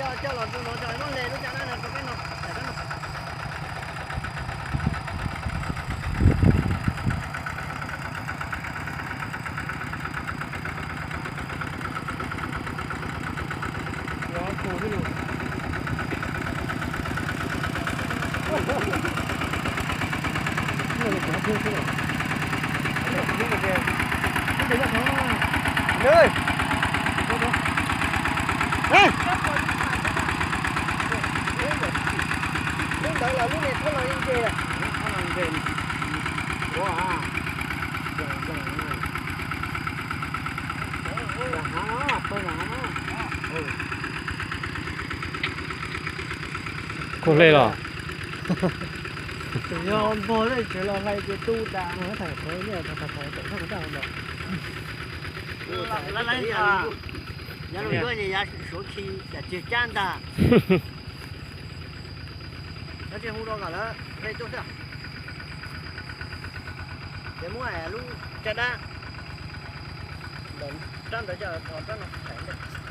Coj los rau no, coj muab le lub caj dab no rau peb no, daim dab no. Lub ntawd los lub niag thob los ntse, thob los ntse. Koj hle los? Tseem yog npog tej tsev los hlais tias tu tas no, tham qhov nyiaj tham tham tham tawm thaj kuv daj los. Yav no yav suav khi yam tseg cab ntag. Cov tsis hu rau kom lawv hle tuaj xwb. Ces muab lub caj dab ntawm rab ntawd coj los rab no tham ntej.